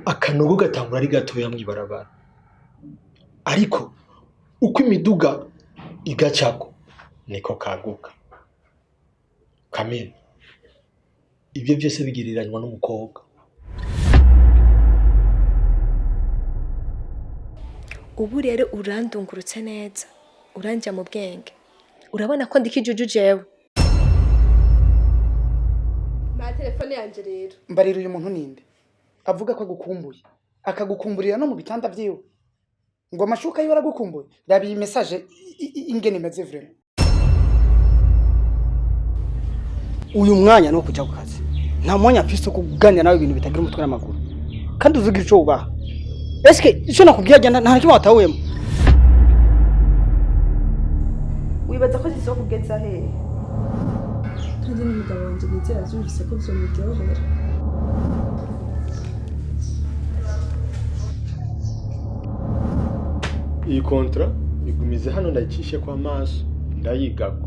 Akanogo gatangura ari gatoya mw'ibarabara, ariko uko imiduga igacako niko kaguka. Kamena, ibyo byose bigereranywa n'umukobwa. Ubu rero urandungurutse neza, uranjya mu bwenge, urabona ko ndikijuju jewe. Ma telefone yanje rero. Mbarira, uyu muntu ninde avuga ko agukumbuye, akagukumburira no mu bitanda vyiwe, ngo amashuka yiwe aragukumbuye? Raba iyi message ingene imeze vraiment. Uyu mwanya ni uwo kujya ku kazi, nta mwanya mfise wo kuganira nawe ibintu bitagira umutwe n'amaguru. Kandi uzugira ico wubaha. Eske ico nakubwiye nta na kimwe watahuyemo? Wibaza ko zizokugeza hehe? Kandi n'umugabo wanje nizera avyumvise ko vyomuryohera. Iyi contrat igumize hano, ndayicishe kwa amaso, ndayigako.